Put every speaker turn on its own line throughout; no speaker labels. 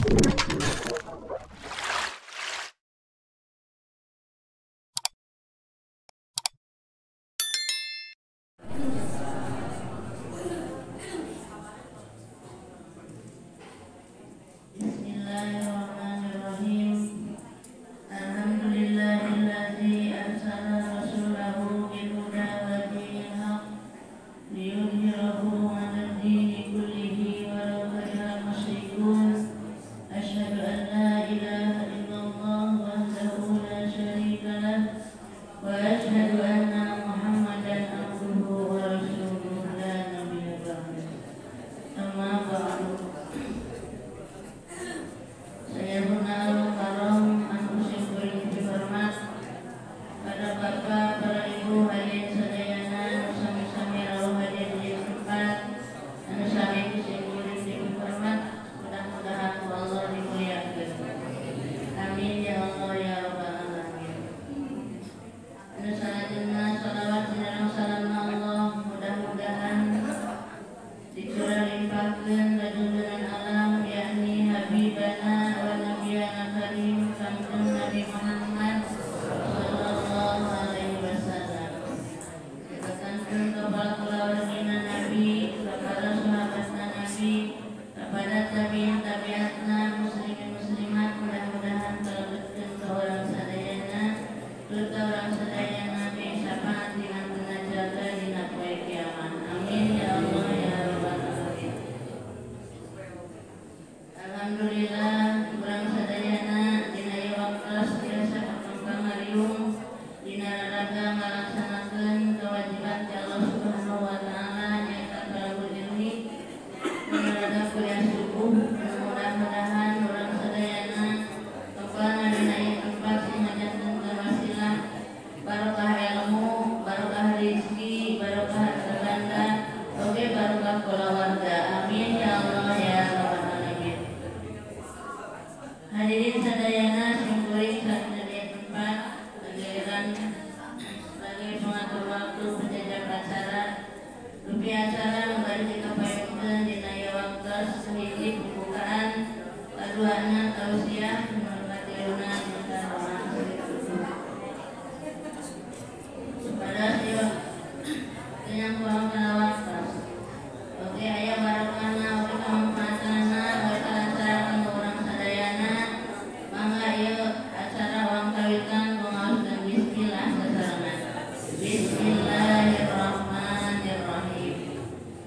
Bismillahirrahmanirrahim. Alhamdulillahilladzi arsala rasulahu bil huda wa dinil haq liyudhhirahu 'alad dini kullihi walau karihal musyrikun. Asyhadu an la ilaha illallah wahdahu la syarika lah wa asyhadu anna Muhammadan abduhu wa rasuluhu la nabiyya ba'dahu. Amma ba'du. Saya karom anu simkuring dihormat pada bapak, para ibu hadirin sadayana anu sami-sami rawuh hadir di tempat anu sami simkuring dihormat, mudah-mudahan ku Allah dimuliakeun. Amin ya Allah ya rabbal alamin. Anu salajengna shalawat sareng salam Allah mudah-mudahan dicurah limpahkeun ka junjungan alam yakni Habibana wa Nabiyana Karim Kangjeng Nabi Muhammad sallallahu alaihi wasallam. Ditekankeun kepada kulawargina Nabi, kepada sahabatna Nabi, kepada tabi'in tabi'atna muslimin muslimat, mudah-mudahan kalebetkeun ka urang sadayana, tur ka urang sadayana syafaat dina jaga dina poe kiamat. Amin ya Allah ya rabbal alamin. Alhamdulillah urang sadayana dina ieu waktos tiasa kapangkang ngariung dina raraga ngalaksanakeun kewajiban ti Allah Subhanahu wa taala nyaeta talabul ilmi dina raraga kuliah subuh. Mudah-mudahan urang sadayana kepana dina ieu tempat sing ngajantenkeun wasilah barokah ilmu, barokah rezeki, barokah harta banda, oge barokah kulawarga. Amin ya Allah ya rabbal alamin. Hadirin sadayana simkuring sadaya di tempat giliran sebagai pengatur waktu penjajah acara rupi acara nu bari dikapayunkeun dina ieu waktos hiji pembukaan, kaduana tausiah, nu katiluna nyaeta doa. Pada ieu penyampuhan kana waktos. Oke aya barokahna, oge kamanfaatana, oge kalancaran kanggo urang sadayana. Mangga ieu acara urang kawitan ngaoskeun bismillah sasarengan. Bismillahirrahmanirrahim.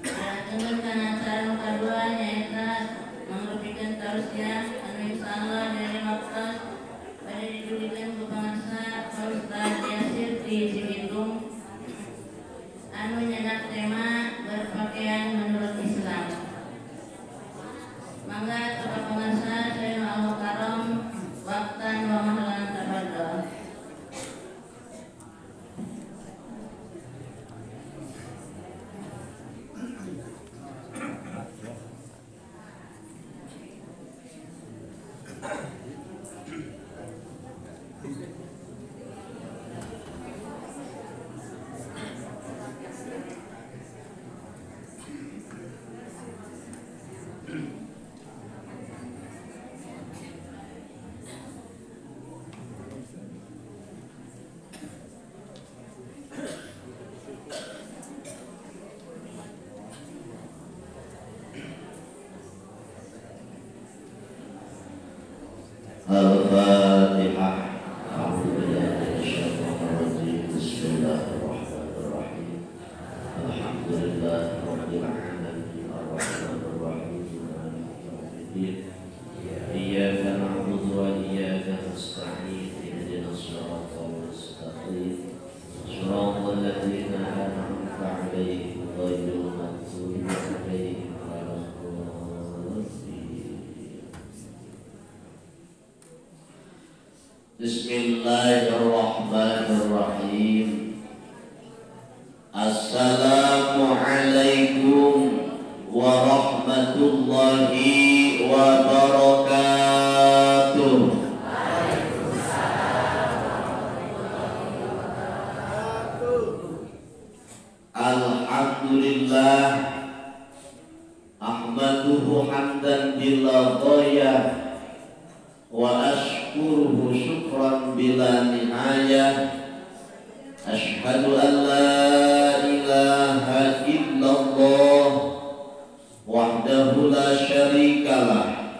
Dilanjutkeun kana acara nu kadua nyaeta mangrupikeun tausiah anu insyaallah dina waktos bade didugikeun ku pangarsa Pak Ustaz Yasir di Cibitung anu nyenak tema berpakaian menurut Islam. Mangga kepada pengarsa saya Allah karom waktan wa mahlan tafadhol.
Al-Fatihah. A'udzu billahi minasyaitonir rajim. Bismillahirrahmanirrahim. Alhamdulillahi rabbil alamin arrahmanir rahim maliki yaumiddin. Iyyaka na'budu wa iyyaka nasta'in. Ihdinas siratal mustaqim. Siratal ladzina an'amta 'alaihim ghairil maghdubi 'alaihim waladdallin. Bismillahirrahmanirrahim. Assalamualaikum warahmatullahi wabarakatuh. Alhamdulillah ahmaduhu hamdan bila ghayah wa ashkuruhu syukran bila nihayah. Ashhadu an la ilaha illallah wahdahu la syarikalah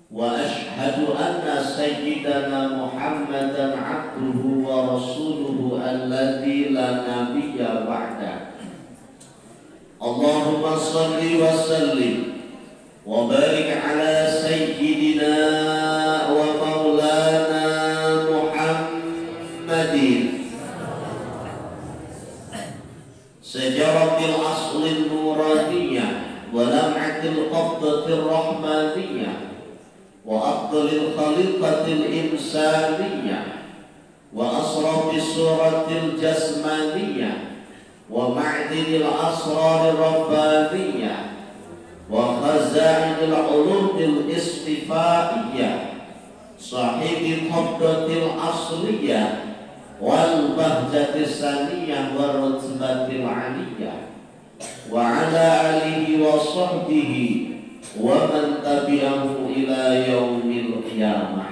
wa ashhadu anna sayyidana Muhammadan abduhu wa rasuluhu alladzi la nabiyya ba'da. Allahumma salli wa sallim wa barik ala sayyidina wa maulana Muhammadin sejaratil aslil nuraniyah wa lam'atil qabdatir rahmaniyah wa afdalil khaliqatil insaniyah wa asrafis suratil jasmaniyah wa ma'dinil asrarir rabbaniyah wa khazainil ulumil istifaiyah sahibi qabdatil asliyah wal bahjatis saniyah wa rutbatil aliyah wa ala alihi wa sahbihi wa man tabi'ahu ila yaumil qiyamah.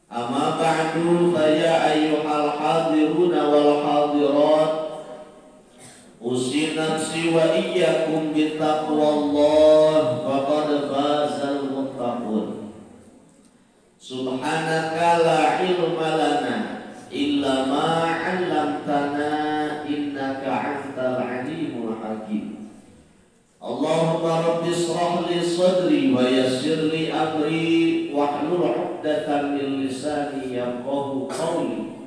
Amma ba'du, fa ya ayyuhal hadiruna wal hadirat, usi nafsi wa iyyakum bi taqwallah faqad fazal muttaqun. Subhanaka la ilma lana illa ma 'allamtana innaka antal alimul hakim. Allahumma rabbi israh li sadri wa yassir li amri wahlul 'uqdatam min lisani yafqahu qawli.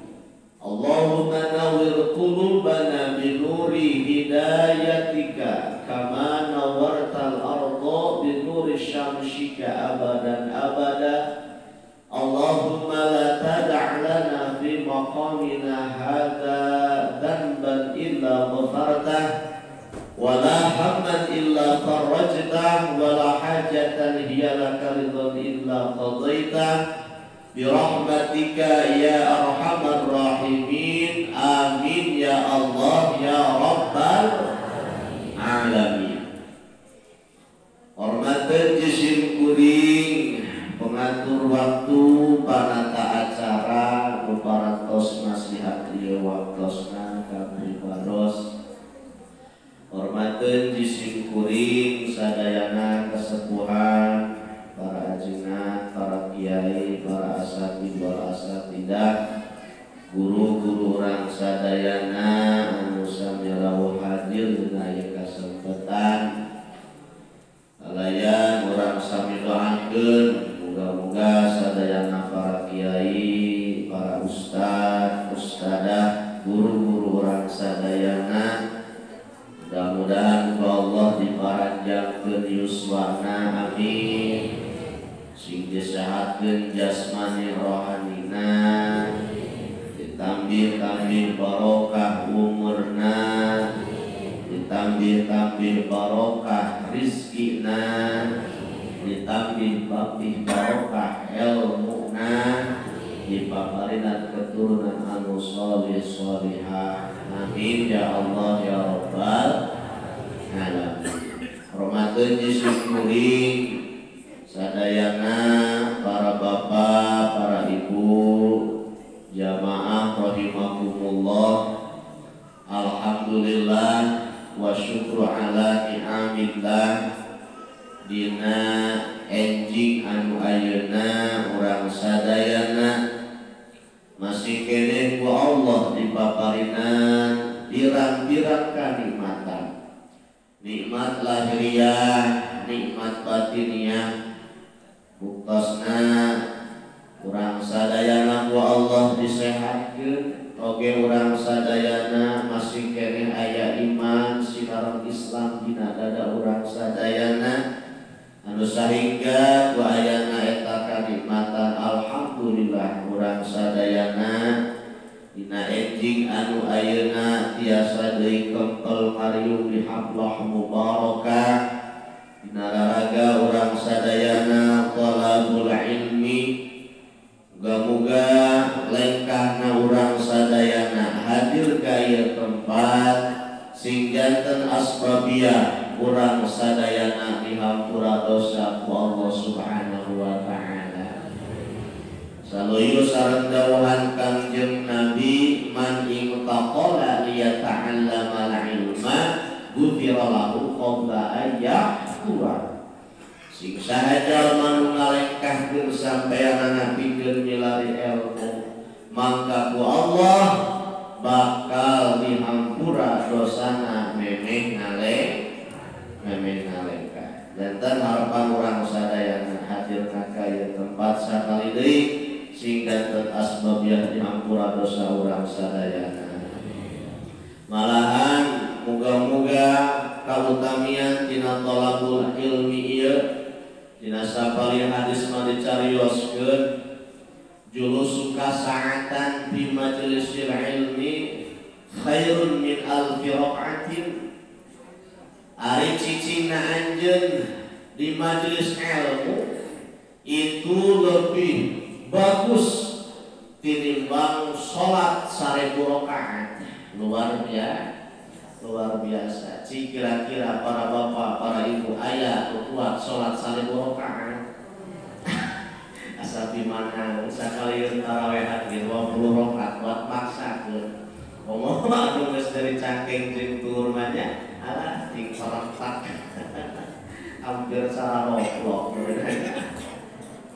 Allahumma nawwir qulubana bi nuri hidayatika kama nawwartal arda bi nuri syamsika abadan abada. Allahumma la tada' lana fi maqamina hadza dhanban illa ghafartah wa la hamman illa farajtah wa la hajatan hiya laka ridhan illa qadaytah bi rahmatika ya arhamar rahimin. Amin ya Allah ya rabbal alamin. Hormateun jisim kuring pengatur waktu panata acara parantos nasihat ieu waktosna kapribados. Hormateun jisim kuring sadayana kesepuhan para ajengan, para kiai, para asatid wal asatidah, guru-guru urang sadayana anu sami rawuh hadir dina ieu kasempatan. Alayan urang sami doakeun muga-muga sadayana para kiai, para ustad, ustadah, guru-guru urang sadayana mudah-mudahan ku Allah diparanjangkeun yuswana, amin. Sing disehatkeun jasmani rohanina, ditambih-tambih barokah umurna, ditambih-tambih barokah rizkina, ditambih-tambih barokah ilmuna, dipaparinan keturunan anu sholih sholihah. Amin ya Allah ya rabbal alamin. Hormateun jisim kuring sadayana para bapak, para ibu, jamaah rahimakumullah. Alhamdulillah wa syukru ala ni'amillah. Dina enjing anu ayeuna urang sadayana masih keneh ku Allah dipaparinan pirang-pirang kanikmatan, nikmat lahiriah, nikmat batiniah. Buktosna urang sadayana ku Allah disehatkeun, oge urang sadayana masih keneh aya iman sinareng Islam dina dada urang sadayana anu sahingga ku ayana eta kanikmatan. Alhamdulillah urang sadayana dina enjing anu ayeuna tiasa deui kempel mariung di hablah mubarakah dina raraga urang sadayana talabul ilmi. Muga-muga lengkahna urang sadayana hadir ka ieu tempat sing janten asbabiyah urang sadayana dihampura dosa ku Allah Subhanahu wa taala. Saluyu sareng dawuhan Kangjeng Nabi man intaqala liyata'allama al-ilma ghufira lahu qabla an yahtura. Sing saha jalma nu ngalengkahkeun sampeanana pikeun milari ilmu mangka ku Allah bakal dihampura dosana memeh ngalengkah. Janten harapan urang sadayana hadir ka ieu tempat sakali deui sing danten asbab dihampura dosa urang sadayana. Malahan muga-muga kautamian tina thalabul ilmi ieu dina sapalih hadis mah dicarioskeun julusuka sa'atan fi majlisil ilmi khairun min alfi raq'atin. Ari cicingna anjeun di majelis ilmu itu lebih bagus tinimbang salat 1000 rakaat. Luar biasa. Cik kira-kira para bapak, para ibu, ayah kuat salat 1000 rakaat. Asa di mana sakali tarawih 20 rakaat buat maksakeun. Ngomong anu geus dari cangkeng jeung tur mah nya alah ting sarentak. Hampir saroplok.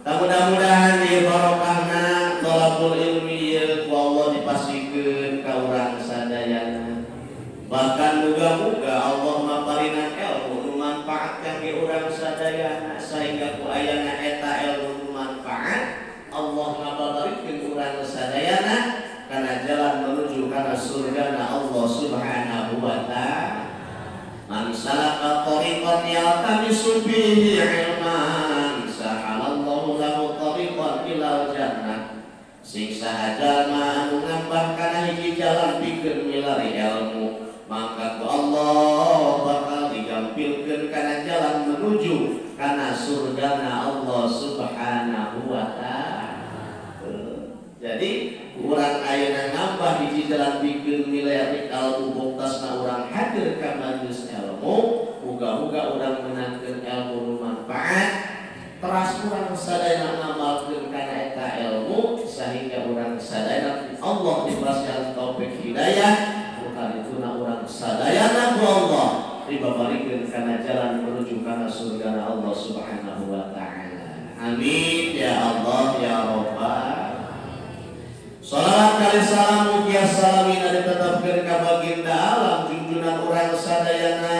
Mudah-mudahan ieu barokahna thalabul ilmi ieu ku Allah dipasikeun ka urang sadayana. Bahkan muga-muga Allah maparinan ilmu nu manfaat kangge urang sadayana sehingga ku ayana eta ilmu nu manfaat Allah ngababarikeun urang sadayana kana jalan menuju kana surgana Allah Subhanahu wa ta'ala. Man salaka tariqan yaltamisu fihi ilman sahalallahu lahu tariqan ilal jannah. Sing saha jalma anu ngambah kana hiji jalan pikeun milari ilmu maka ku Allah bakal digampilkeun kana jalan menuju kana surgana Allah Subhanahu wa ta'ala. Jadi urang ayeuna nambah hiji jalan pikeun milari ilmu buktasna urang hadir ka majelis ilmu, muga-muga urang menangkeun ilmu nu manfaat teras urang sadayana ngamalkeun kana eta ilmu sehingga urang sadayana Allah diberikan taufik hidayah bukan ituna urang sadayana ku Allah dibabarikeun kana jalan menuju kana surgana Allah Subhanahu wa ta'ala. Amin ya Allah ya Rabbal. Salawat kali salam mugia salamina ditetapkeun ka baginda alam junjunan urang sadayana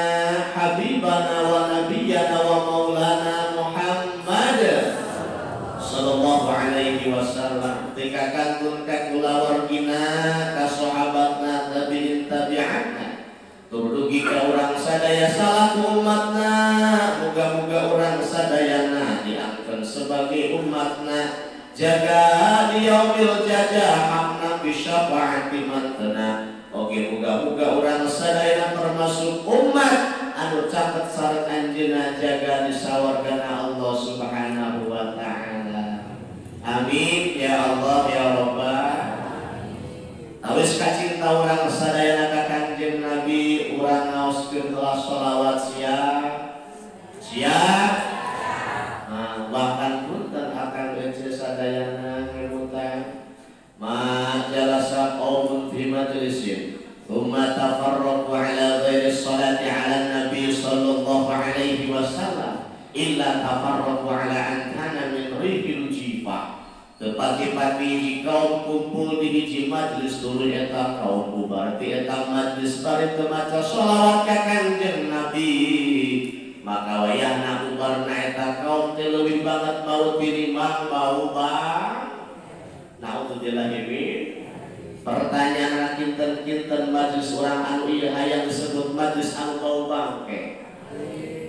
habibana wa nabiyana wa maulana Muhammad sallallahu alaihi wasallam. Tika kantun ka kulawargina ka sahabatna tabi'in tabi'atna tur dugi ka urang sadaya salaku umatna muga-muga urang sadayana diangkeun sebagai umatna jaga di yaumil jajah hamna bisyafaati matna. Oke muga-muga urang sadayana termasuk umat anu caket sareng anjeunna jaga di sawargana Allah Subhanahu wa ta'ala. Amin ya Allah ya Rabbal. Awis kacinta urang sadayana ka Kangjeng Nabi urang ngaoskeun heula sholawat siap siap. Nah, bahkan punten akan ece sadayana ngemutan ma jalasa qaumun fi majlisin thumma tafarraqu ala ghairi sholati ala nabi sallallahu alaihi wasallam illa tafarraqu ala antana min rihil jifa. Tepati-pati hiji kaum kumpul di hiji majlis tuluy eta kaum bubar ti eta majlis bari teu maca sholawat ka Kangjeng Nabi maka wayahna bubarna eta kaum teh leuwih banget bau tinimbang bau bang. Naudzubillahi min. Pertanyaan kinten-kinten majlis urang anu ieu hayang disebut majlis anu bau bangke.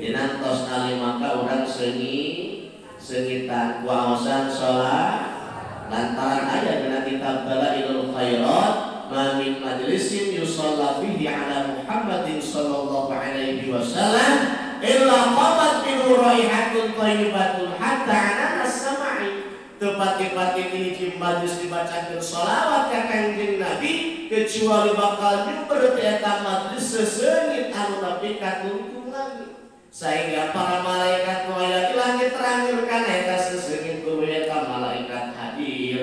Dinantos nali maka urang sengitan kuaosan sholat lantaran aya dina kitab Dalailul Khairat ma min majlisin yusalla fihi ala Muhammadin sallallahu alaihi wasallam illa qamat minhu raihatun thayyibatun hatta anana samai. Tepati-pati hiji majlis dibacakeun sholawat ka Kangjeng Nabi kecuali bakal nyuber ti eta majlis seseungit anu nepi ka tungtung langit sehingga para malaikat nu aya di langit terangir kana eta seseungit tuluy eta malaikat hadir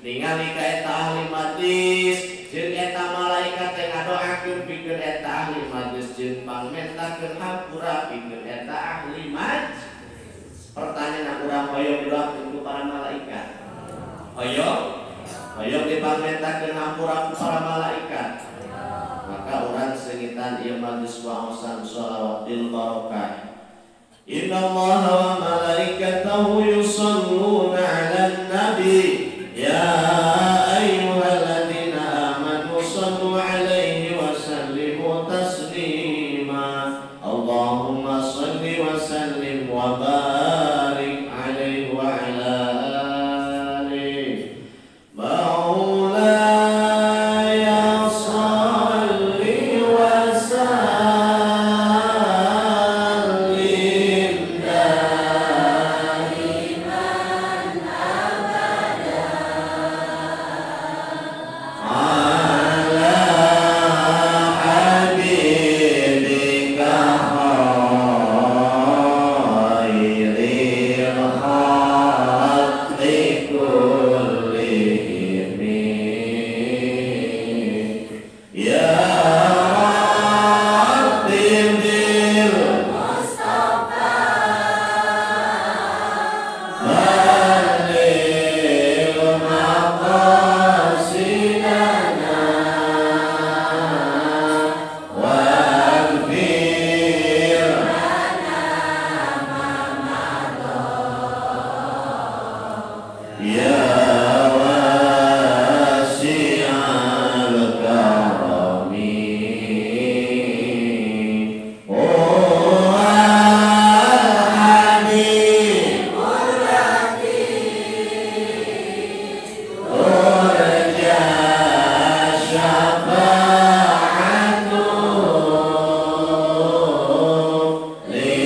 Ningali ka eta ahli majlis jeung eta malaikat teh ngadoakeun pikeun eta ahli majlis jeung pangmentakeun hampura pikeun eta ahli majlis. Pertanyaan urang hoyong didoakeun ku para malaikat. Hoyong hoyong dipangmentakeun hampura ku para malaikat. Maka urang seungitan ieu majlis waosan sholawat bil barokah. Inna Allaha wa malaikatahu yusholluna 'alan nabi ya ayyuhalladzina amanu shallu 'alaihi wa sallimu taslima. Allahumma shalli wa sallim wa barik 'alaihi wa 'ala alihi. Maulaya shalli wa sallim daiman abada ala habibika khairil khalqi kullihim. Ya Rabbi bil
Mustafa
balligh maqasidana waghfir
lana ma madha.
Ya wasi'al karami oh al-habib turja syafa'atu likulli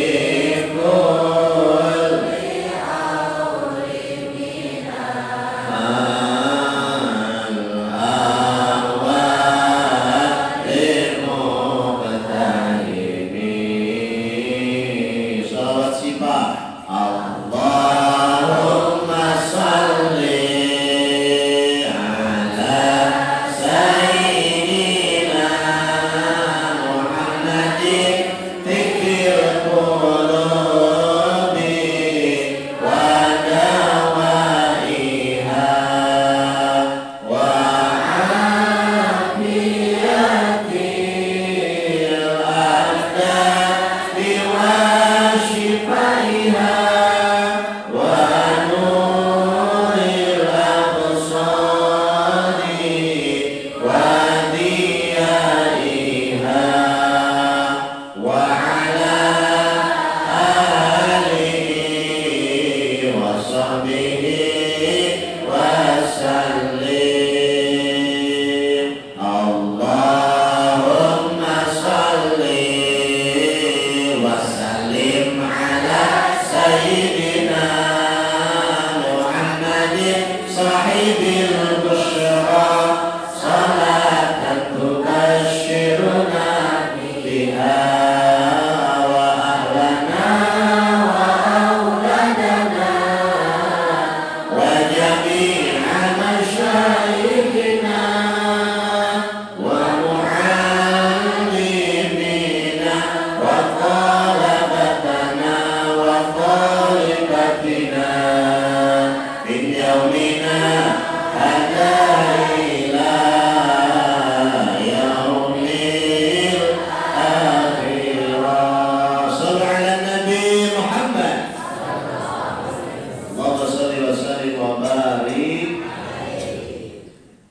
al-awwali muqtahimi. Shalawat sifat. Allahumma shalli ala sayyidina Muhammadin tikil qulubi wa dawaiha wa afiyatil abdani wa shifaiha wa nuril absari wa diyaiha wa ala alihi wa sahbihi wa sallim. Allahumma shalli wa sallim ala sayyidina Muhammadin sahibil busyra salatan tubashshiruna biha wa ahlana wa auladana wa jami'a masyayikhina wa muallimina wa talabatana wa talibatina min yaumina hadza ila yaumil akhirah. Shallu ala nabi Muhammad. Allahumma shalli wa sallim wa barik.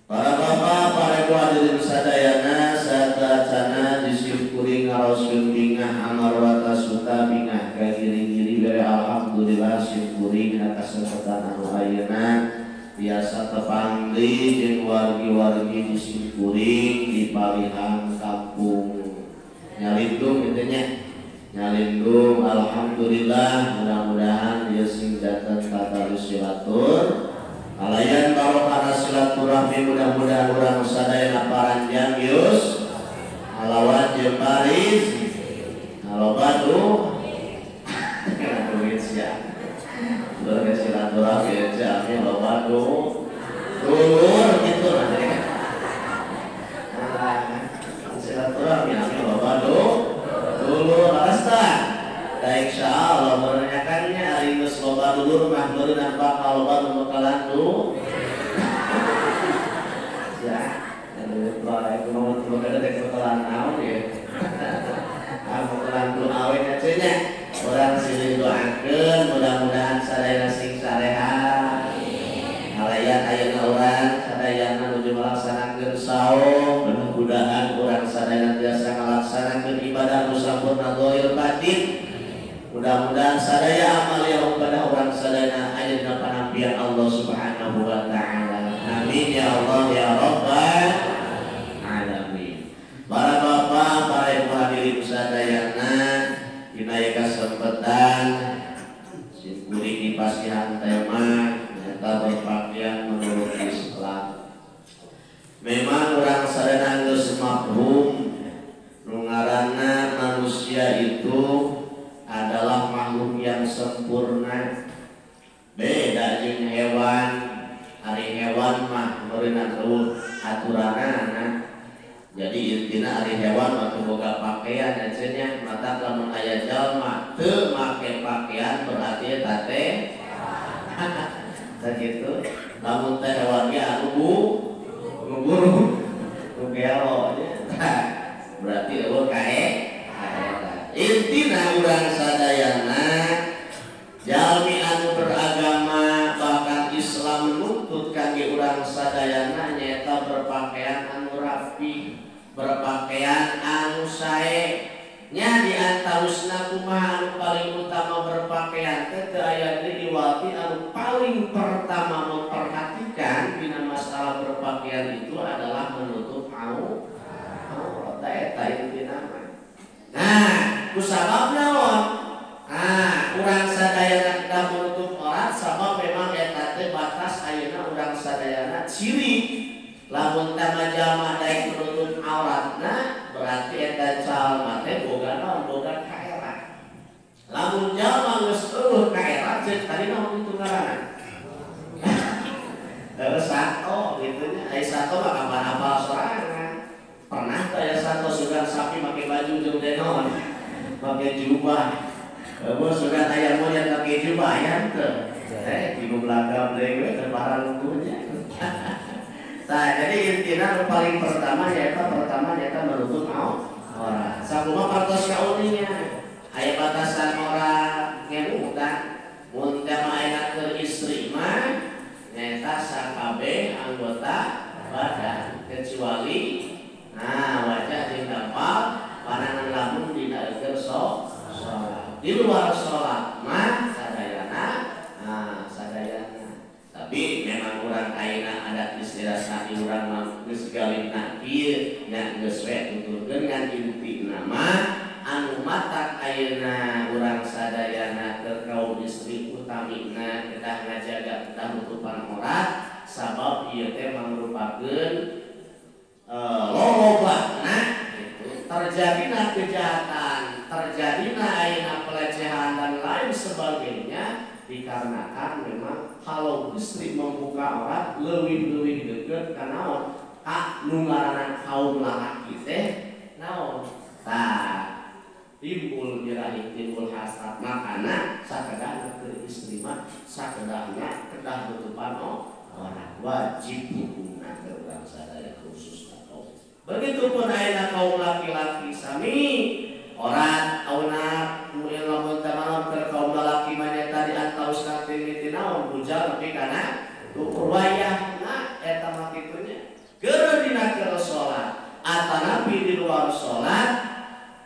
Para bapak, para ibu hadirin sadayana, satacana disyukuri ngaraoskeun bingah amarwata suta bingah ka giring-giring bere alhamdulillah syukuri dina kasempatan anu ayeuna biasa tepanggih jeung wargi-wargi disyukuri di palihan kampung Nyalindung gitu nya. Nyalindung alhamdulillah mudah-mudahan ieu sing datang ka silatur alayan barokah silaturahmi mudah-mudahan urang sadayana paranjang yus alawan jeung baris aloba duh duit sia. Silaturahmi aja amin loba duh. Loba dulur mah meureun bakal loba nu bakalan du. Ya, bae kumaha teu kada dek bakalan naon ya. Ah bakalan doa we nya. Urang silih doakeun mudah-mudahan sadayana sing sarehat. Halayan ayeuna urang sadayana nuju ngalaksanakeun saum, mudah-mudahan urang sadayana tiasa ngalaksanakeun ibadah nu sampurna zahir batin. Mudah-mudahan sadaya amal yang ibadah urang sadayana aya dina panampian Allah Subhanahu wa taala. Amin ya Allah ya Rabbal alamin. Para bapak, para ibu hadirin sadayana dina kasempatan simkuring dipasihan tema nyata berpakaian menurut Islam. Memang urang sadayana geus mafhum nu ngaranna manusia itu adalah makhluk yang sempurna. Beda jeung hewan. Ari hewan mah meureunna eueuh aturanana. Jadi intina ari hewan mah teu boga pakaian cenah, mata lamun aya jalma teu make pakaian berarti eta teh sakitu. Lamun teh hewan ge anu buru nu gelo nya. Berarti eueuh kae. Intina urang sadayana jalmi anu beragama bahkan Islam menuntut kangge urang sadayana nyaeta berpakaian anu rapi, berpakaian anu sae. Nya di antawisna kumaha anu paling utama berpakaian teh teu aya deui iwati anu paling pertama memperhatikan dina masalah berpakaian itu adalah menutup aurat. Eta intina mah. Nah, kusabab naon? Nah, urang sadayana kedah menutup aurat sabab memang eta teh batas ayeuna urang sadayana ciri. Lamun teh jalma daek menutup auratna berarti eta jalma teh boga naon? Boga kaera. Lamun jalma geus eueuh kaera ceuk tadi naon itu ngaranna? Heuh sato kitu nya. Ai sato mah kapan apal sorangan. Pernah teh aya sato sugan sapi make baju jeung denon, make jubah. Eueuh sugan aya monyet make jubah aya teu. Di belakang deui we teu parang nya. Nah, jadi intina nu paling pertama nyaeta menutup aurat. Sakumaha partos kauninya? Aya batasan aurat ngemutan. Mun teh mah aya keur istri mah nyaeta sakabeh anggota badan kecuali nah wajah jeung dampal panangan lamun dina keur salat. Di luar salat mah sadayana, nah sadayana. Tapi memang urang ayeuna adat istilah sami urang mah geus galina kieu nya geus we tuturkeun ngan intina mah anu matak ayeuna urang sadayana keur kaum istri utamina kedah ngajaga kedah nutupan aurat sabab ieu teh mangrupakeun lolobana gitu terjadina kejahatan, terjadina ayeuna pelecehan dan lain sebagainya dikarenakan memang kalau istri membuka aurat leuwih-leuwih deukeut ka naon ka nu ngaranna kaum lalaki teh naon tah timbul birahi timbul hasrat makana sakedahna keur istri mah sakedahna kedah nutupan aurat wajib hukumna keur urang sadaya khusus kaum. Begitupun ayeuna kaum laki-laki sami orat auna nu lamun teh malam keur kaum lalaki mah nyaeta di antausna teh naon bujal nepi kana tukur wayahna eta mah kitu nya. Keur dina keur salat atanapi di luar salat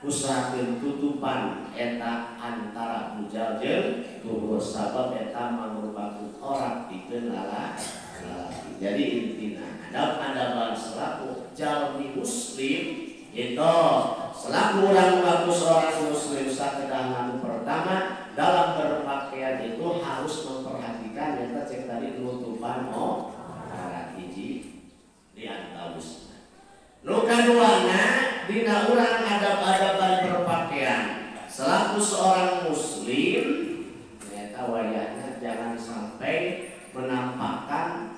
usahakeun tutupan eta antara bujal jeung tukur sabab eta mangrupakeun orat pikeun lalaki. Jadi intina adab-adaban selaku jalmi muslim itu selaku orang mengaku seorang muslim sakedah anu pertama dalam berpakaian itu harus memperhatikan nyata cek tadi nutupan aurat hiji di antawisna. Nu kaduana dina urang adab-adaban berpakaian selaku seorang muslim nyata wayahna jangan sampai menampakkan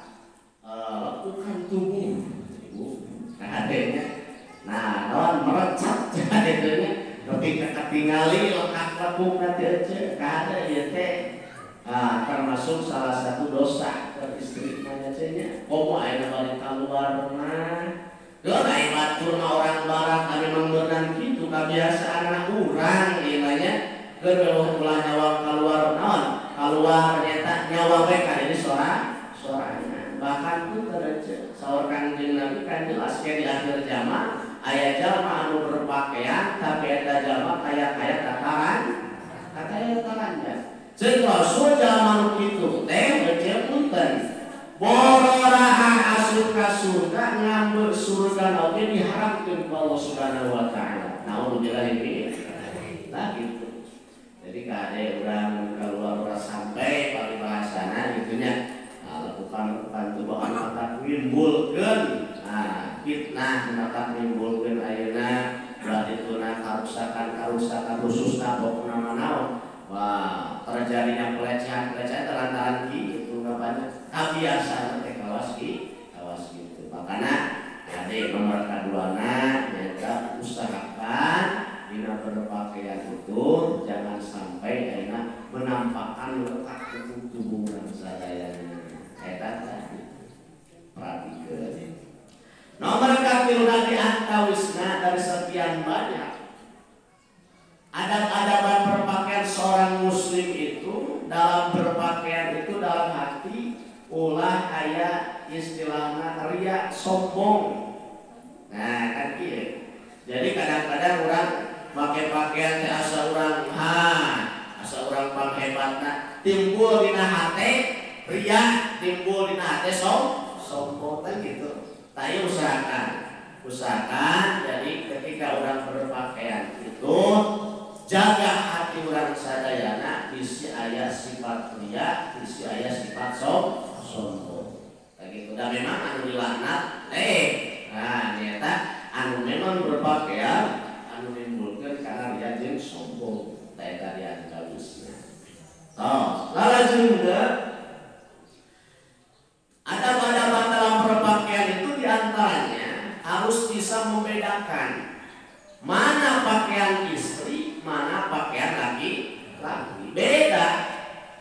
lekukan tubuh ibu kadenya. Nah, naon merecap jadenya nepi ka katingali lekak-lekukna teh ece kada ieu teh Nah, termasuk salah satu dosa ke istri mah nya komo aya balik keluar mah geus aya batur mah orang barat anu memang beunang kitu kabiasaan anak urang ieu mah nya keur ulah nyawa keluar naon keluar nyata nyawa we ka ini sorangan bahkan pun saur Kangjeng Nabi kan jelas di akhir zaman aya jalma anu berpakaian tapi eta jalma kaya-kaya tataran katanya tatarannya ceuk Rasul jalma nu kitu teh beuceun punten bororaha asup ka surga ngambil surga oge diharamkeun ku Allah Subhanahu wa taala. Naudzubillah ini. Nah gitu. Jadi kade urang keluar urang sampai paribahasana gitu nya. Nah, lakukan bantu bahkan mata nimbulkeun. Nah, fitnah mata nimbulkeun ayeuna berarti tuna karusakan-karusakan khususna pokona manaon. Wah, terjadinya pelecehan-pelecehan lantaran gitu banyak kebiasaan teh kawas gitu. Makana ade nomor kaduana nyaeta usahakan dina berpakaian itu jangan sampai ayeuna menampakkan letak tubuh urang sadayana. Eta tadi perhatikeun. Nomor katiluna di antawisna dari sekian banyak adab-adaban berpakaian seorang muslim itu dalam berpakaian itu dalam hati ulah aya istilahna riya sombong. Nah kan kieu. Jadi kadang-kadang orang make pakaian teh asa urang ha, asa urang panghebatna, timbul dina hate riya, timbul dina hate sombong kan gitu. Tah ieu usahakan. Usahakan jadi ketika orang berpakaian itu jaga hati orang sadayana bisi aya sifat riya, bisi aya sifat sombong. Kayak gitu. Dan memang anu dilaknat nah nyata anu memang berpakaian anu nimbulkeun karena riya jeung sombong. Tah eta diantawisna. Tos, lalajengna adab-adaban dalam berpakaian itu diantaranya harus bisa membedakan mana pakaian istri, mana pakaian laki-laki. Beda.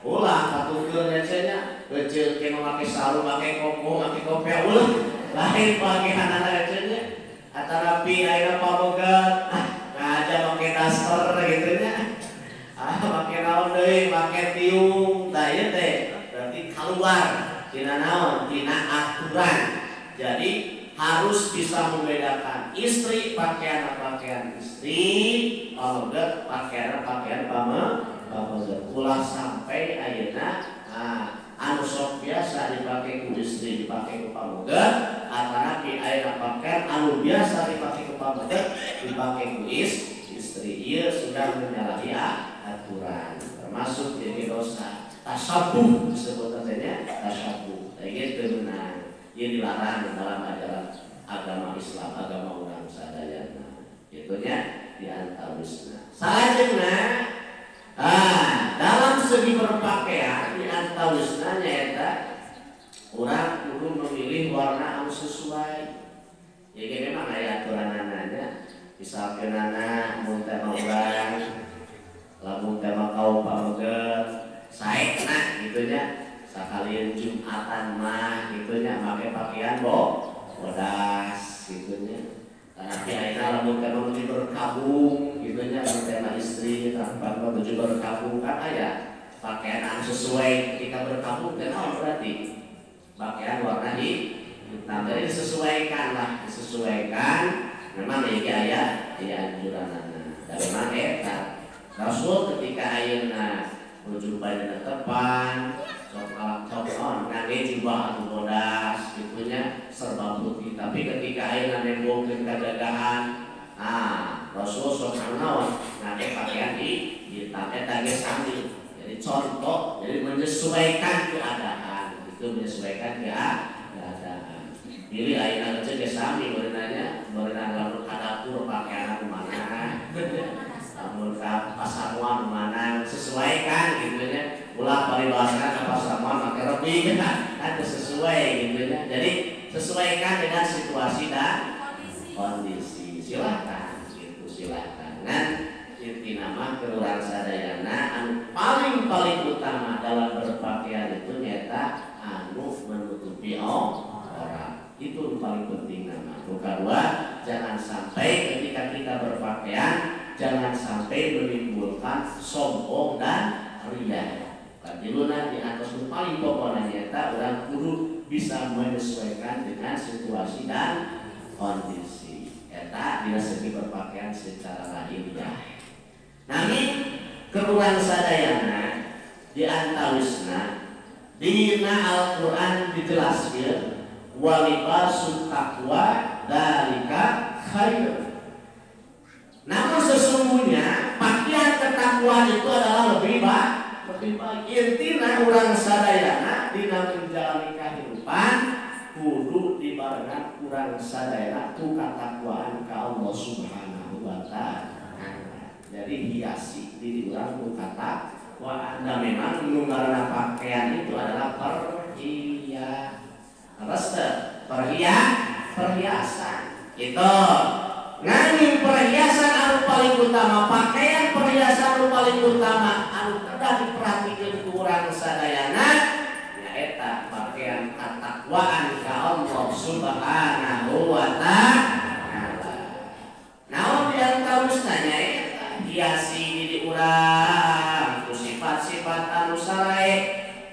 Ulah patukeun nya kecil ke make sarung, make koko, make kopiah ulah lain pakaianana nya. Atanapi ayeuna pabogat, ngaja make daster gitu nya. Ah make naon deui, make tiung, tah ieu teh berarti keluar tina naon? Tina aturan. Jadi harus bisa membedakan istri pakaian pakaian istri, pamoget pakaian pakaian pamoget. Ulah sampai ayeuna anu sok biasa dipake ku istri dipake ku pamoget, atanapi ayeuna pakaian anu biasa dipake ku pamoget dipake ku istri. Ieu sudah menyalahi aturan, termasuk jadi dosa tasabuh disebut teh tasabuh. Tah ieu teu meunang. Ia dilarang dalam ajaran agama Islam, agama urang sadayana. Itunya di antawisna. Salajengna, dalam segi berpakaian di antawisna nyaeta urang kudu memilih warna anu sesuai. Ya memang aya aturanana, misalkeun ana mun tema urang, lamun tema kaum pamoget, saekna kitu nya. Sakalian Jumatan mah gitu nya make pakaian bodas gitu nya. Tapi ayeuna lamun tema nuju berkabung gitu nya, lamun tema istri tanpa nuju berkabung kan aya pakaian anu sesuai ketika berkabung teh naon berarti pakaian warna hitam. Jadi disesuaikan lah, disesuaikan memang ieu aya aya anjuranana. Da memang eta Rasul ketika ayeuna menuju badan tepan sok ngangge jubah anu bodas gitu nya serba putih, tapi ketika ayeuna nembongkeun kagagahan Rasul sok naon ngangge pakaian di hitam eta ge sami. Jadi contoh, jadi menyesuaikan keadaan, itu menyesuaikan keadaan. Pilih ayeuna ge ge sami beunanya, beunang lamun ka dapur pakaian anu mana, lamun ka pasamuan mana, sesuaikan gitu nya. Ulah paribasana ka pasamuan make rebi kan sesuai gitu nya. Jadi sesuaikan dengan situasi dan kondisi. Silakan gitu, silakan. Ngan intina mah keur urang sadayana anu paling-paling utama dalam berpakaian itu nyata anu menutupi orang. Itu paling penting nama. Kedua, jangan sampai ketika kita berpakaian jangan sampai menimbulkan sombong dan riya. Katiluna di atas paling pokoknya nyata orang kudu bisa menyesuaikan dengan situasi dan kondisi. Eta dina segi berpakaian secara lahiriah. Nanging keurang sadayana di antawisna dina Al-Qur'an dijelaskeun walibasut taqwa dalika khair. Namun sesungguhnya pakaian ketakwaan itu adalah lebih baik. Lebih baik. Intina urang sadayana dina menjalani kehidupan kudu dibarengan urang sadayana ku katakwaan ka Allah Subhanahu wa taala. Jadi hiasi diri urang ku katakwaan. Dan memang nu ngaranna pakaian itu adalah perhiasan. Itu nanging perhiasan anu paling utama, pakaian perhiasan anu paling utama anu kedah diperhatikeun ku urang sadayana nyaeta pakaian katakwaan ka Allah Subhanahu wa taala. Naon di antawisna nyaeta hiasi diri urang ku sifat-sifat anu sarae,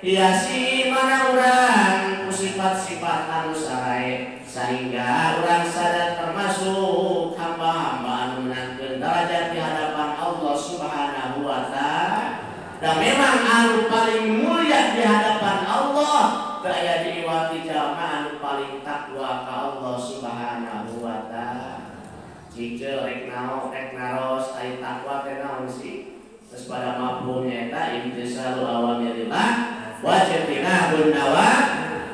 hiasi mana urang ku sifat-sifat anu sarae sehingga urang sadar termasuk hamba-hamba anu menangkeun derajat di hadapan Allah Subhanahu wa taala. Dan memang anu paling mulia di hadapan Allah teu aya diiwati jalma anu paling takwa ka Allah Subhanahu wa taala. Ciceu rek naon rek naros ai takwa teh naon sih? Terus pada mafhumnya eta imtisalu awamirillah wajibinahun nawa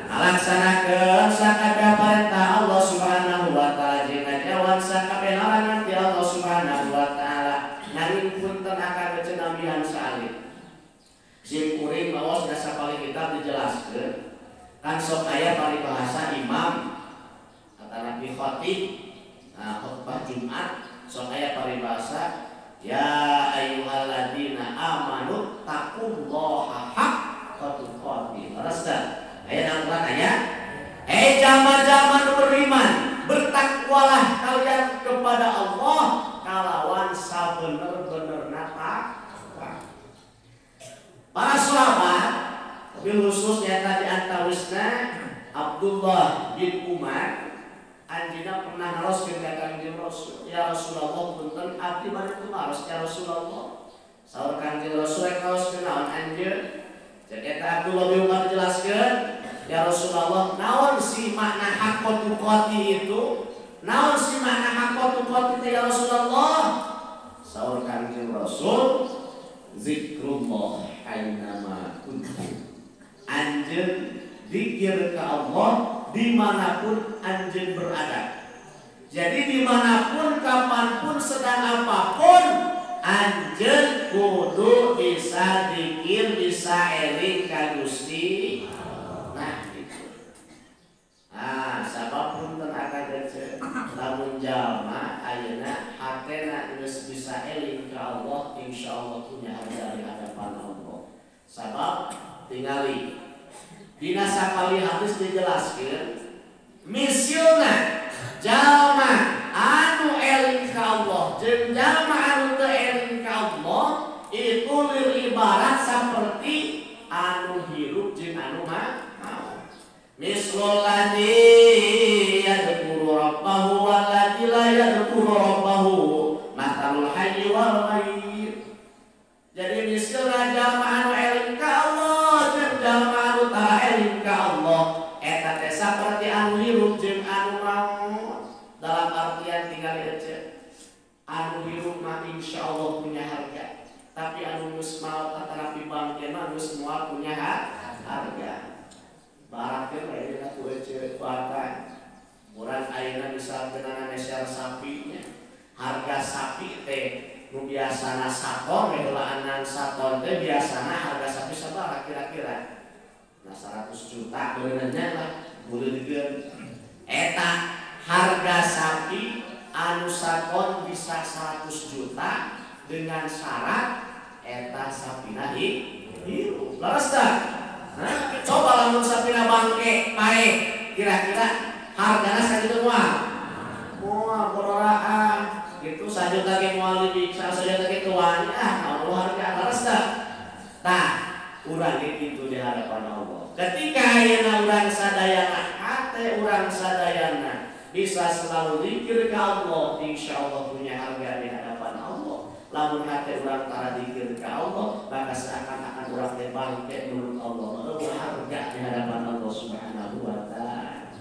ngalaksanakeun sakabeh parentah Allah Subhanahu wa taala jeung ngajauhan sakabeh larangan ti Allah Subhanahu wa taala. Nanging punten akan kecenambihan saalit. Sim kuring maos dasa paling kitab dijelaskeun kan sok aya paribahasa imam atanapi khatib nah khutbah Jumat sok aya paribahasa ya ayyuhalladzina amanu taqullaha haqqa tuqatih. Leres teu? Aya Al-Qur'an aya jalma-jalma nu beriman bertakwalah kalian kepada Allah kalawan sabener-benerna takwa. Para sahabat bil khusus nyata di antawisna Abdullah bin Umar anjeunna pernah naroskeun ka Kangjeng Rasul, ya Rasulullah punten abdi bade tumaros ya Rasulullah. Saur Kangjeng Rasul rek naroskeun naon anjeun? Cek eta Abdullah bin Umar jelaskeun, ya Rasulullah naon sih makna haqqa tuqati itu? Naon sih makna haqqa tuqati teh ya Rasulullah? Saur Kangjeng Rasul zikrullah ainama kuntum. Anjeun zikir ke Allah dimanapun anjeun berada. Jadi dimanapun, kapanpun, sedang apapun, anjeun kudu bisa zikir, bisa eling ka Gusti. Nah itu. Ah, sabab punten akan gece lamun jalma ayeuna hatena geus bisa eling ka Allah, insyaallah punya harga di hadapan Allah. Sabab tingali dina sakali hadis dijelaskeun misilna jalma anu eling ka Allah jeung jalma anu teu eling ka Allah itu lir ibarat seperti anu hirup jeung anu maot. Mislul ladzi yadhkuru rabbahu wal ladzi la yadhkuru rabbahu mathalul hayyi wal mayyit. Jadi misilna jalma anu eling ka Allah jeung jalma anu tara eling ka Allah eta teh saperti anu hirup jeung anu maot. Dalam artian tinggal aja anu hirup mah insyaallah punya harga, tapi anu geus maot atanapi bangke mah geus moal punya harga. Barakeun ayeuna ku ece kuatan urang ayeuna bisa kenangan meser sapinya. Harga sapi teh nu biasana saton heulaanan saton teh biasana harga sapi sabaraha kira-kira? Nah 100 juta beureunnya lah beureunkeun. Eta harga sapi anu saton bisa 100 juta dengan syarat Eta sapina hirup. Leres teh? Nah, coba lamun sapina bangke pae kira-kira hargana sakitu moal? Moal bororaan gitu sajuta ge moal dibiksa sajuta ge tuan ah Allah harga leres teh? Tah, urang ge kitu di hadapan Allah. Ketika ayeuna urang sadayana hate urang sadayana bisa selalu zikir ke Allah, insya Allah punya harga di hadapan Allah. Lamun hati urang tara zikir ke Allah, maka seakan-akan urang teh bangke menurut Allah, eueuh harga di hadapan Allah Subhanahu wa taala.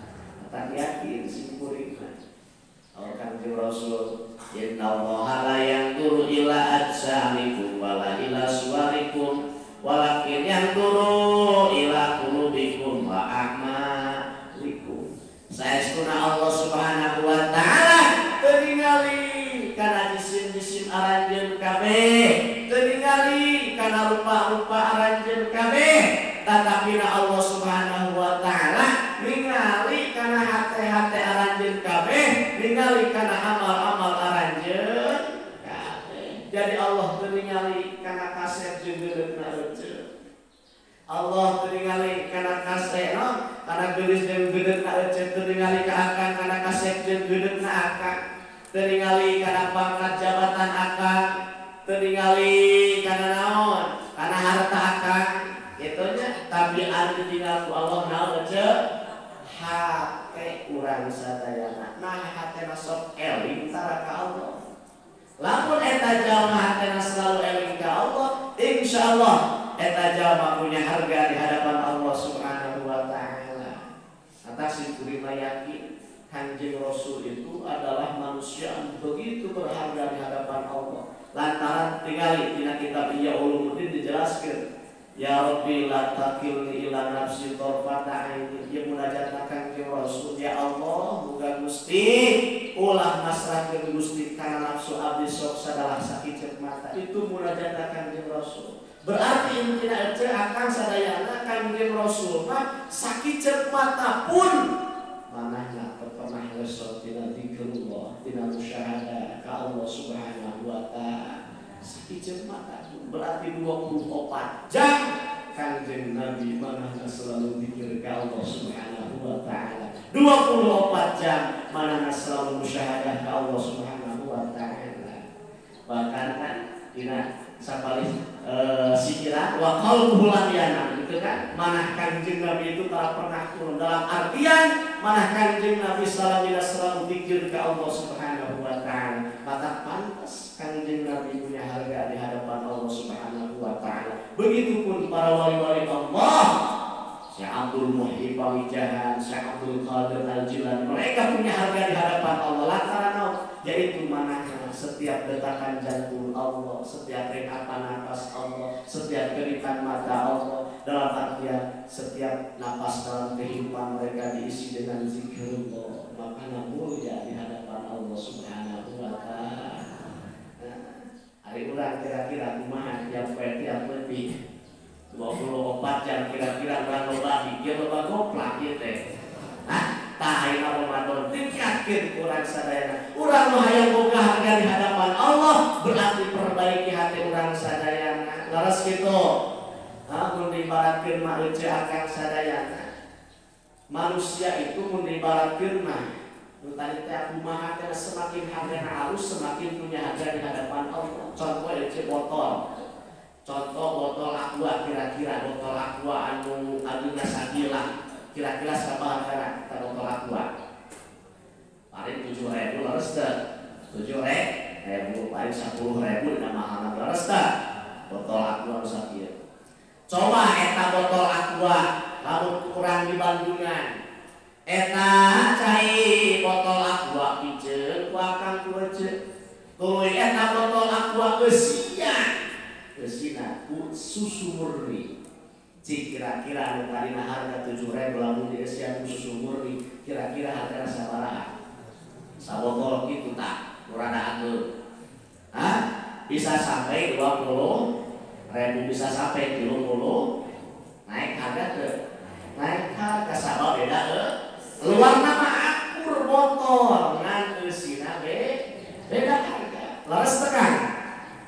Tak yakin simkuring mah. Allah Kanjeng Rasul, innallaha la yanzuru ila ajsamikum wala ila suwarikum, walakin yanzuru ila qulubikum wa a'malikum. Saestuna Allah Subhanahu wa taala teu ningali kana jisim-jisim aranjeun kabeh, teu ningali kana rupa-rupa aranjeun kabeh, tatapina Allah Subhanahu wa taala ningali kana hate-hate aranjeun kabeh, ningali kana amal-amal aranjeun kabeh. Jadi Allah teu ningali kana kasep jeung geureutna euceut. Allah teu ningali kana kasep no, kana geulis jeung geureutna euceut, teu ningali ka akang kana kasep jeung geureutna akang, teu ningali kana pangkat jabatan akang, teu ningali kana naon, kana harta akang kitu nya, tapi anu ditinggal ku Allah naon euceut? Hate urang sadayana. Nah hatena sok eling tara ka Allah. Lamun eta jalma hatena selalu eling ka Allah, insyaallah eta jalma punya harga di hadapan Allah Subhanahu wa taala. Atas kuring yakin Kanjeng Rasul itu adalah manusia yang begitu berharga di hadapan Allah. Lantaran tingali dina kitab Ihya Ulumuddin dijelaskeun, ya Rabbi la takilni ila nafsi tarfata aini. Ieu munajatna Kanjeng Rasul, ya Allah muga Gusti ulah masrahkeun Gusti kana nafsu abdi sok sadalah sakiceup mata. Itu munajatna Kanjeng Rasul. Berarti intina ece akan sadayana Kanjeng Rasul mah sakiceup mata pun manahna teu pernah lesot tina zikrullah, tina musyahadah ka Allah Subhanahu wa taala. Sakiceup mata pun berarti 24 jam Kanjeng Nabi manahna selalu zikir ka Allah Subhanahu wa taala. 24 jam manahna selalu musyahadah ka Allah Subhanahu wa taala. Bahkan kan dina sapalih sikiran wa qalbuhu lam yanam gitu kan, manah Kanjeng Nabi itu tak pernah turun, dalam artian manah Kanjeng Nabi selalu zikir ke Allah Subhanahu wa taala. Maka pantas Kanjeng Nabi punya harga di hadapan Allah Subhanahu wa taala. Begitupun para wali-wali Allah, Syekh Abdul Muhyi Pamijahan, Syekh Abdul Qadir Al-Jilani, mereka punya harga di hadapan Allah lantaran yaitu manahnya setiap detakan jantung Allah, setiap rekapan nafas Allah, setiap kedipan mata Allah, dalam artian setiap nafas dalam kehidupan mereka diisi dengan zikrullah, makanya mulia di hadapan Allah Subhanahu wa taala. Nah, hari urang kira-kira kumaha tiap poe tiap lebih 24 jam kira-kira urang loba dikir loba goplak ieu teh. Hah? Tah ayeuna Ramadan tingkatkeun urang sadayana. Urang nu hayang boga harga di hadapan Allah berarti perbaiki hati urang sadayana. Leres kitu. Ha mun diibaratkeun mah euceu akang sadayana. Manusia itu mun diibaratkeun mah nu tadi teh kumaha teh semakin hargana halus semakin punya harga di hadapan Allah. Contoh euceu botol. Contoh botol aqua, kira-kira botol aqua anu ageungna sagila. Kira-kira sabaraha hargana eta botol aqua? Paling 7.000 leres teu? 7.000 paling 10.000 dina mahalna leres teu? Botol aqua nu sakieu. Coba eta botol aqua lamun kurang di Bandungan. Eta cai botol aqua piceun ku akang ku ece. Tuluy eta botol aqua eusina. Eusina ku susu murni. Cik kira-kira anu tadina harga 7.000 lamun dieusian ku susu murni kira-kira hargana sabaraha? Sabotol kitu tah, murah atuh. Hah? Bisa sampai 20.000, bisa sampai 30. Naik harga teu? Naik harga sabab beda luar nama akur botol ngan eusina beda harga. Leres teu kan?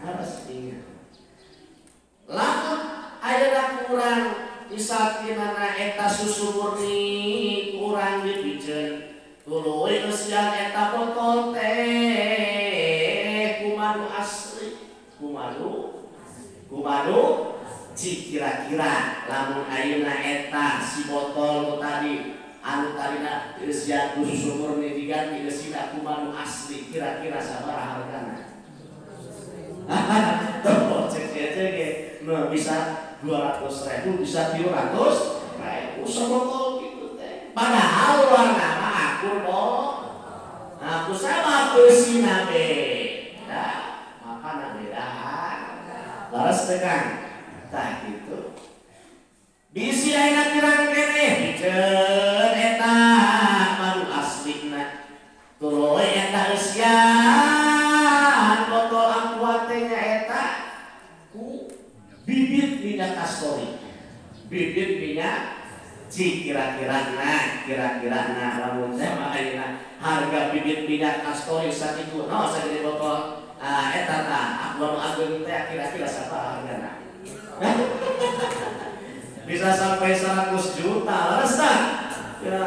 Leres ingat. salakinana eta susu murni ku urang dipiceun tuluy eusian eta botol teh ku madu asli ku madu cik kira-kira lamun ayeuna eta si botol nu tadi anu tadina eusian ku susu murni diganti eusina ku madu asli kira-kira sabaraha hargana? Tuh cek cek nah, bisa 200.000 bisa 300.000 sebotol gitu teh. Padahal warna mah akur boh. Nah, aku sama eusina beda, makana beda. Laras teh Kang. Tah gitu. Bisi ayeuna kirang keneh piceun eta madu aslina. Tuluy eta eusian botol aqua teh nyaeta ku bibit minyak kastori. Bibit minyak cik kira-kira nah lamun teh mah ayeuna harga bibit minyak kastori sakitu naon sagede botol eta tah aqua nu ageung teh kira-kira sabaraha hargana? Bisa sampai 100 juta, leres tah? Ya,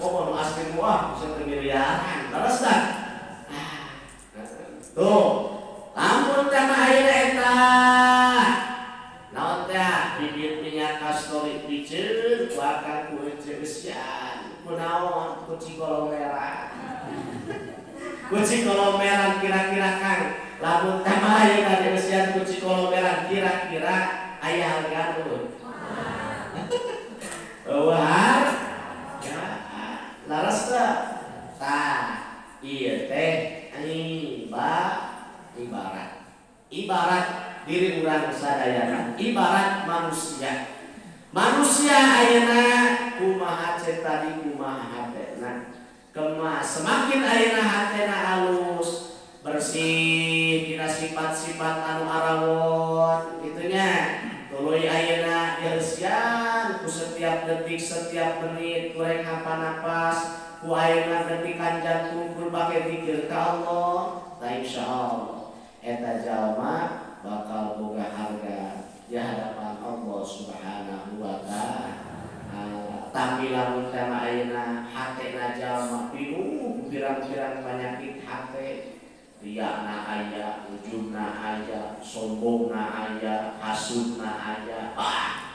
kok nu asli muah bisa miliaran, leres tah? Tuh, lamun teh mah ayeuna eta naon teh bibit minyak kastori piceun ku akang ku eusian ku naon ku cikolomeran. Ku cikolomeran kira-kira Kang lamun teh mah ayeuna dieusian ku cikolomeran kira-kira aya harga tuh. Wah, ya, laras teh. Tah, ieu teh ibarat. Ibarat diri urang sadayana, ibarat manusia. Manusia ayeuna kumaha cek tadi kumaha hatena. Semakin ayeuna hatena halus, bersih dina sifat-sifat anu arawon gitunya. Tuluy ayeuna dieusian ku setiap detik, setiap menit kurang hapa napas, ku ayeuna detikan jantung berbagai zikir ka Allah, ta insyaallah eta jalma bakal boga harga di hadapan Allah Subhanahu wa ta'ala. Tapi lamun teh ayeuna hatena jalma pinuh pirang-pirang penyakit hate, riakna aya, ujubna aya, sombongna aya, hasudna aya,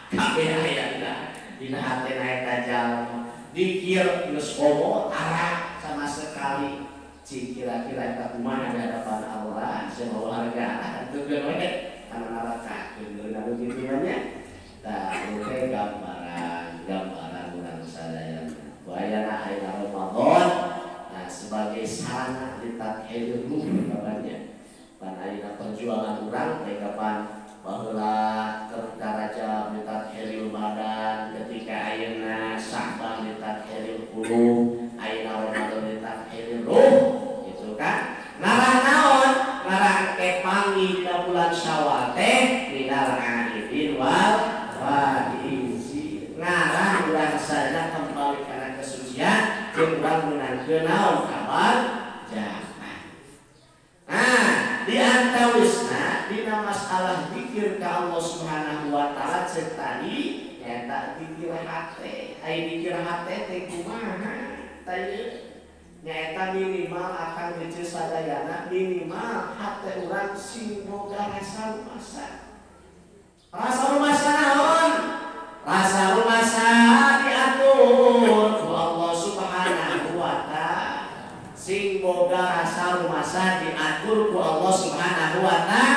kabeh aya dina hatena eta jalma. Dikir geus komo tara sama sekali. Cik kira-kira eta kumaha di hadapan Allah, sia harga teu geus we kana neraka geus anu kitu nya. Tah ieu gambaran urang sadayana. Wayana ayeuna Ramadan nah sebagai sarana ditathhir ruh kabarnya. Pan ayeuna perjuangan urang teh kapan baheula ketika Rajab ditathhiril badan, ketika ayeuna Sya'ban ditathhiril qulub, ayeuna Ramadan ditathhiril ruh gitu kan. Ngarah naon? Ngarah kepangi dina bulan Syawal teh minal aidin wal faizin. Ngarah urang sadaya kembali kana kesucian jeung urang meunangkeun naon kabar jahat. Nah, di antawisna dina masalah zikir ka Allah Subhanahu wa taala cek tadi nyaeta zikir hate. Ai zikir hate teh kumaha? Tah nyaeta minimal akan hiji sadayana minimal hate urang sing boga rasa rumasa. Rasa rumasa naon? Rasa rumasa diatur ku Allah Subhanahu wa taala. Sing boga rasa rumasa diatur ku Allah Subhanahu wa taala.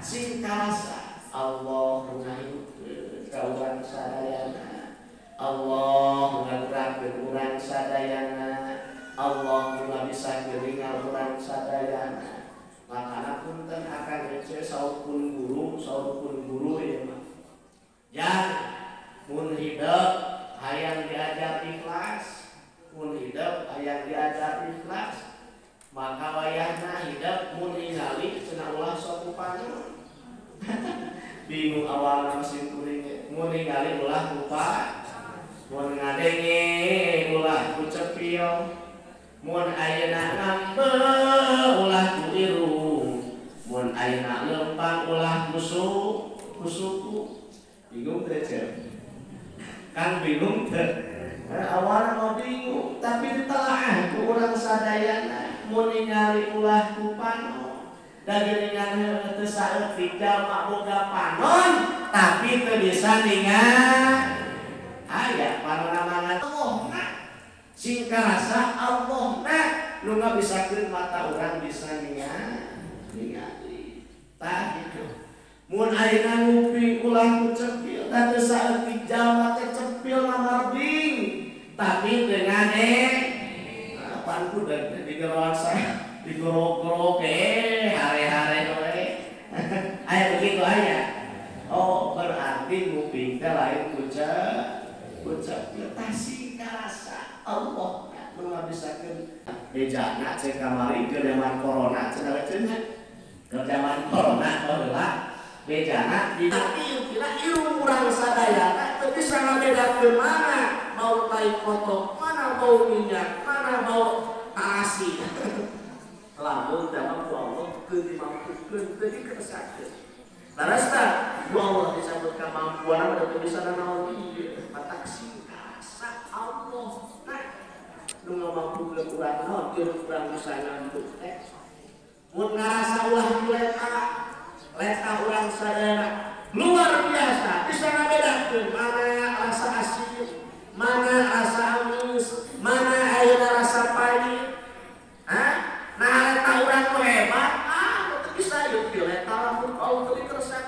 Sing karasa Allah ngahidupkeun ka urang sadayana. Allah ngagerakeun urang sadayana. Allah bisa geringal urang sadayana. Makana punten akan ece saur pun guru ieu mah. Jang mun hidep hayang diajar ikhlas, mun hidep hayang diajar ikhlas, maka wayahna hidep mun ningali cenah ulah sok kupanun. Bingung awalna mesin kuring mun ningali ulah lupa, mun ngadenge ulah ku cepil. Mun ayeuna ngambe ulah ku irung, mun ayeuna lempang ulah ku suku. Bingung teh ceu. Kang bingung teh. Awalna mah bingung, tapi ditelaah ku urang sadayana mun ningali ulah ku panon. Da geuningan teu saeutik jalma boga panon, tapi teu bisa ningali. Aya panonna mangan Allahna. Sing karasa Allahna nu ngabisakeun mata urang bisa ningali. Tah kitu. Mun ayeuna nguping ulah ku cepil, da teu saeutik jalma teh cepil marbing. Tapi dengan apaan ku dan digerok saya, digorok-gorok hare-hare we. Aya begitu aya. Oh, berarti nguping teh lain ku cepil tah sing karasa Allah nu ngabisakeun bejana cek kamari keur zaman corona cenah cenah. Keur zaman corona baheula bejana di kira irung urang sadayana teu bisa ngabedakeun mana bau tai kotok, mana bau minyak, mana bau tarasi. Lamun teh mah ku Allah keun dimampukeun teu dikeresakeun. Leres tah ku Allah disebut kamampuan mah teu bisa nanaon ieu matak sing karasa Allah. Nah, nu ngamampukeun urang naon keur urang bisa ngantuk teh. Mun ngarasa ulah ku leta, leta urang sadayana luar biasa bisa ngabedakeun mana rasa asin, mana rasa amis, mana ayeuna rasa pahit. Hah? Nah leta urang nu hebat, ah teu bisa ieu leta lamun Allah teu dikeresakeun.